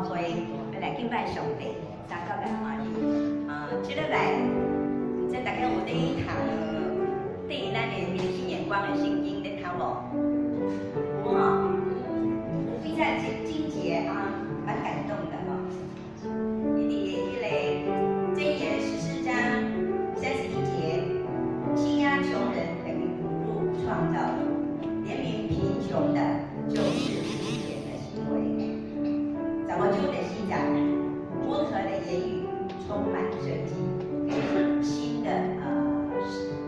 會，欲來敬拜上帝，相當來歡喜。啊，這禮拜，毋知大家有咧讀對咱的新眼光的聖經咧讀無？有吼，有比較經節啊，蠻感動的吼。伊佇彼个箴言14章31節，欺壓窮人等於侮辱創造主，憐憫貧窮的，就是敬虔的行為。15章第4節，溫和的言語充滿生機。這是新的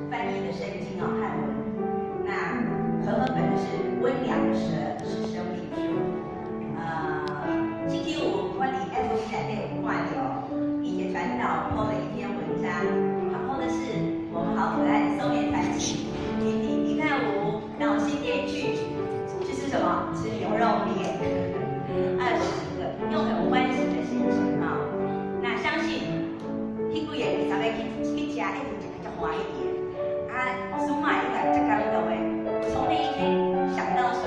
翻譯的聖經哦，漢文。那和合本是溫良的舌是生命樹。星期五我佇 FB 內底有看著，一節傳道 po 了一篇文章，他 po 的是我們好可愛的松岩團契，禮禮拜五到新店去，去吃什麼？吃牛肉麵，20幾個，用很歡喜的心情啊。那相信彼幾個20個去去吃，一定食得足歡喜的。啊，我孫媽應該足感動的。我從那一天想到說，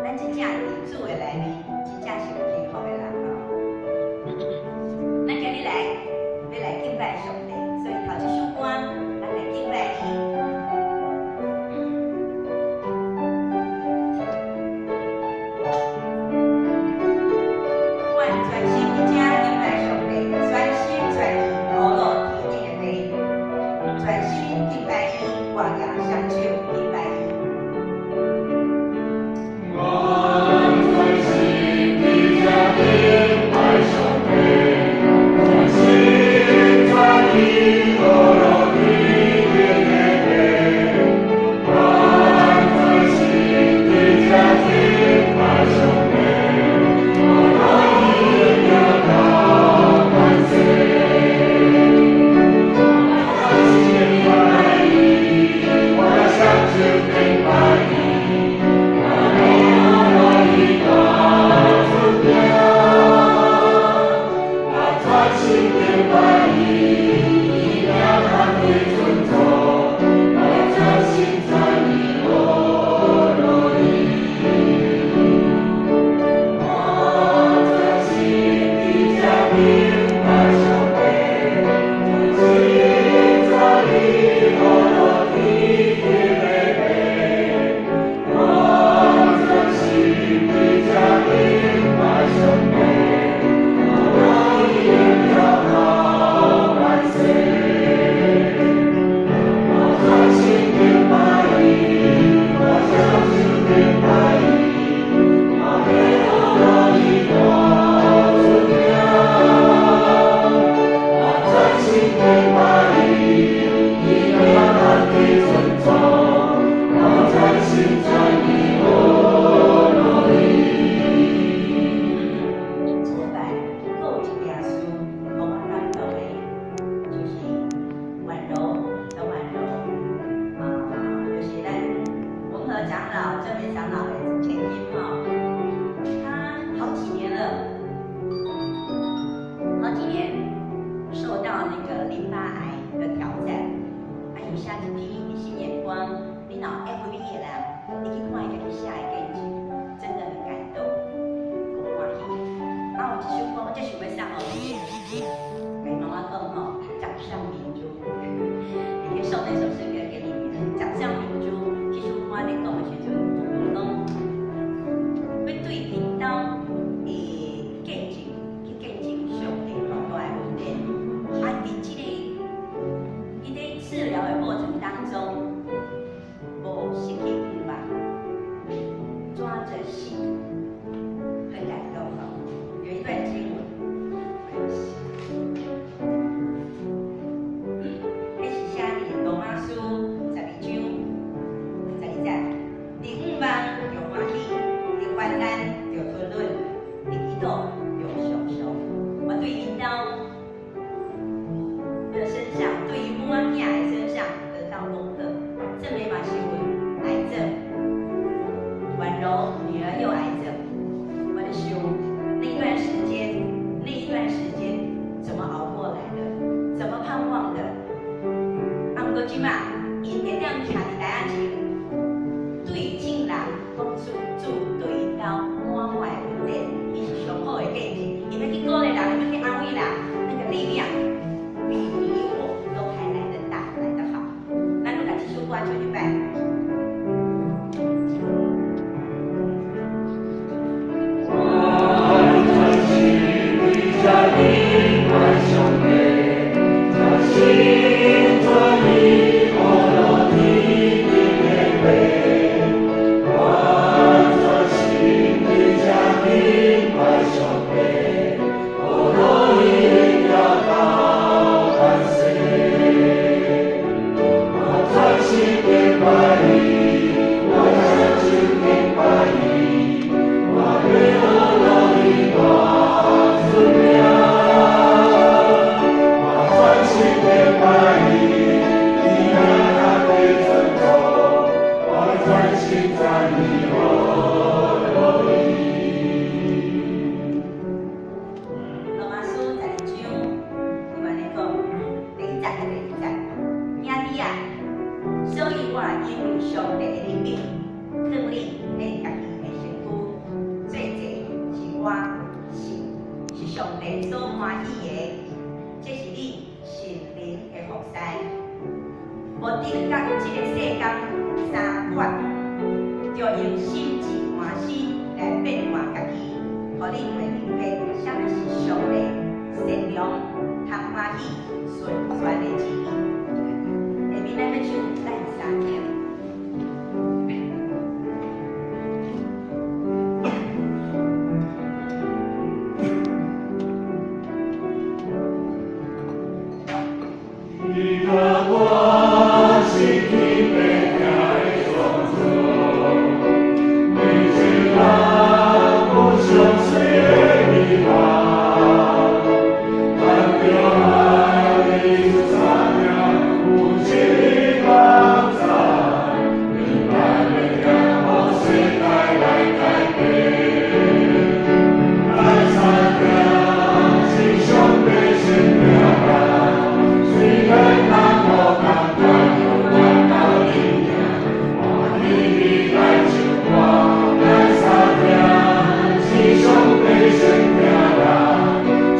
咱真正佇主的內面，真正是有幸福的人吼。咱今日來欲來敬拜上帝，所以頭一首歌，咱來敬拜伊。阮專心佇遮敬拜上帝，全心全意呵咾天頂的父，全心敬拜伊，我舉雙手敬拜伊。阮專心佇遮敬拜上帝，全心全意呵咾天頂的父，阮專心佇遮敬拜上帝，呵咾伊的名到萬世。我專心敬拜伊，我雙手敬拜伊，我呵咾伊大出名。我專心敬拜伊，伊名堪得尊崇，我專心全意呵咾伊。我專心佇遮敬拜上帝，全心全意呵咾天頂的父，我專心佇遮敬拜上帝，呵咾伊的名到萬世。我專心敬拜伊，我雙手敬拜伊，我欲呵咾伊大出名。我專心敬拜伊，伊名堪得尊崇，我專心全意呵咾伊。這禮拜閣有一件事，予我感動的，就是婉柔，陳婉柔，啊，就是咱文和長老、正明長老的千金吼，她好幾年了，好幾年受到那個淋巴癌的挑戰，啊，伊寫一篇新眼光，你若 FB 的人，你去看伊家己寫的見證，真的很感動，夠歡喜。啊，有一首歌，我真想欲送予伊，共媽媽講吼，掌上明珠，你可以送那首詩歌給你女兒，掌上明珠，這首歌咧講的時陣，伊講欲對𪜶兜的見證，去見證上帝偌大的恩典。啊，佇這个伊咧治療的過程當中，無失去希望，抓着信，很感動哦。有一段經文，上帝所歡喜的，這是你屬靈的服侍。無得佮這个世間相款，著用心志換新來變換家己，予恁會明白啥物是上帝善良、通歡喜、純全的旨意。下面咱欲唱咱相聽。你予我失去白疼的创造，每一人有上水的美梦，咱著爱彼此相疼，有一人知，用咱的疼予世界来改变。咱相疼是上帝先疼咱，虽然咱無仝款，猶原鬥陣行，歡喜喜來唱歌。咱相疼是上帝先疼咱，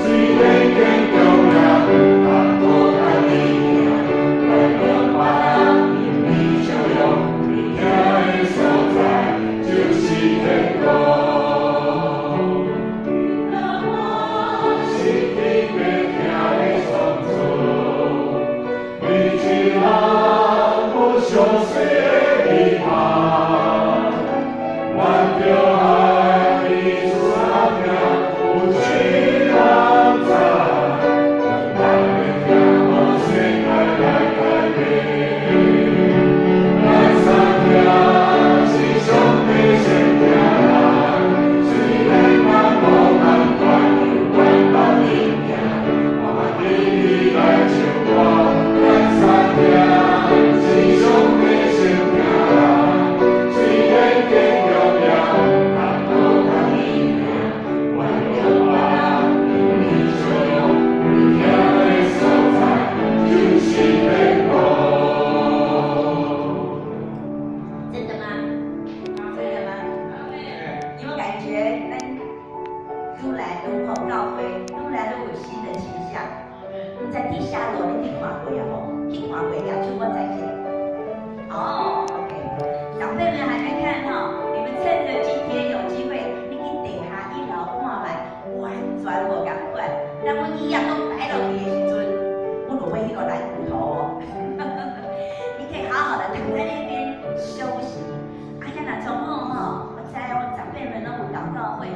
雖然堅強也毋通閣較陣行，原諒別人，用你笑容，你疼的所在就是天國。予我失去白疼的創造，每一人有上水的美夢，咱著愛彼此相疼，有一人知，用咱的疼予世界來改變。咱相疼是上帝先疼咱，雖然咱無仝款，猶原鬥陣行，歡喜喜來唱歌。咱相疼是上帝先疼咱，雖然堅強也毋通閣較陣行，原諒別人，用你笑容，你疼的所在就是天國。真的嗎？真的嗎？有沒有感覺咱愈來愈好教會，愈來愈有新的氣象？毋知地下樓恁去看過啊無？去看過，舉手我知者。哦，OK，長輩們還沒看哈，你們趁着今天有機會，你去地下一樓看覓，完全無仝款。當阮椅仔攏擺落去的時陣，阮有買彼個懶骨頭哦。你可以好好的躺在那邊休息。啊，遐若從好吼，我知我長輩們攏有禱告會，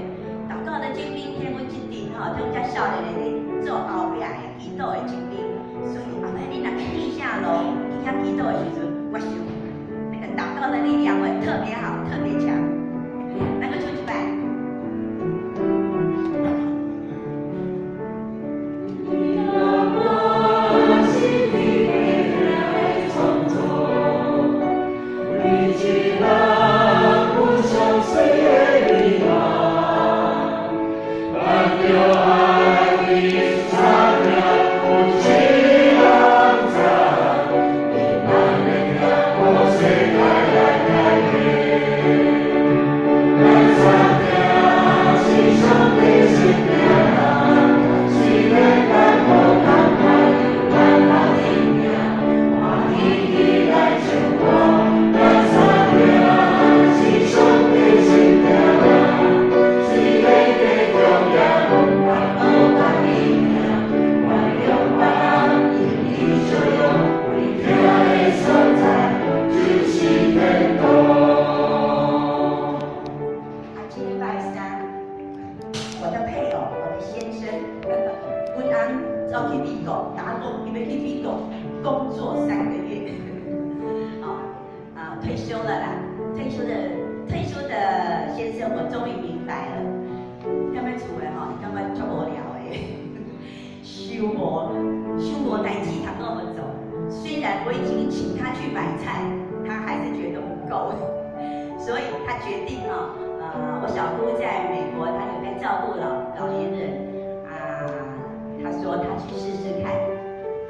禱告的精兵天，阮這陣吼，這種遮少年的咧做後壁的祈禱的精兵，所以後擺你若去地下樓去遐祈禱的時陣，我想那個禱告的力量會特別好，特別強。咱閣唱一擺。你予我失去白疼的創造，每一人有上水的美夢，咱著愛彼此相疼，有一人知，用咱的疼予世界來改變。咱相疼是上帝先疼咱，雖然咱無仝款，猶原鬥陣行，歡喜喜來唱歌。咱相疼是上帝先疼咱，雖然堅強也毋通閣較陣行，原諒別人，用你笑容，為疼的所在就是天國。啊，這禮拜三，我的配偶，我的先生，阮翁走去美國打工，伊欲去美國工作3個月，哦，啊，退休了啦，退休的先生，我終於明白了，踮咧厝的吼，伊感覺足無聊的，傷無傷無代誌通我們做。雖然我已經請他去買菜，他還是覺得不夠，所以他決定哈，我小姑在美國，她有在照顧老年人啊，他說他去試試看，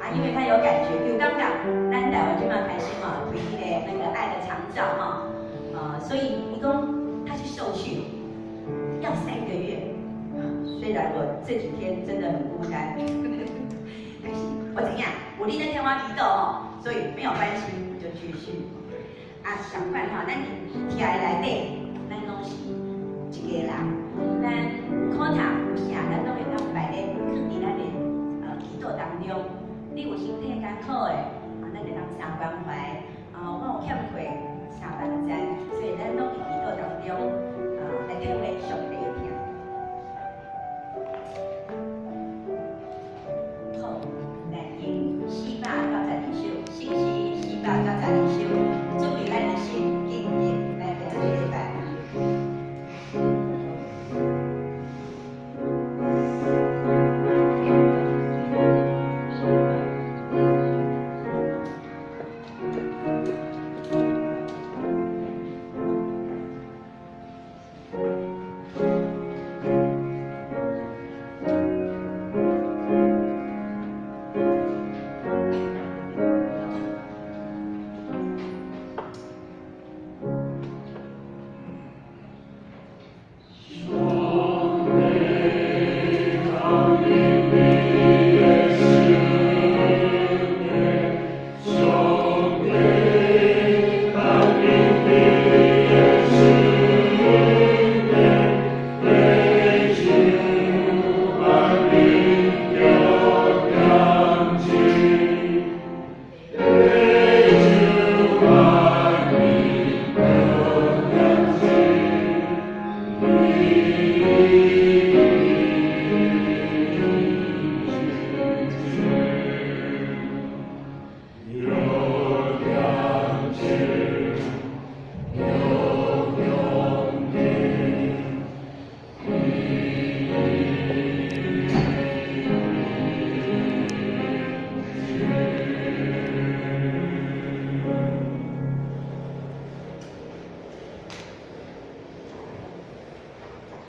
啊，因為他有感覺，有感覺，咱台灣這馬開始嘛，推彼個那個愛的長照哈，所以伊講他去受訓，要3個月，所以雖然我這幾天真的很孤單，但是我怎樣，有你在替我祈禱哦，所以沒有關係，我就繼續。啊，相反吼，咱佇徛內底，咱攏是一家人，咱有苦頭有啥，咱攏會當擺咧，囥佇咱的祈禱當中。你有身體艱苦的，啊，咱會當相關懷。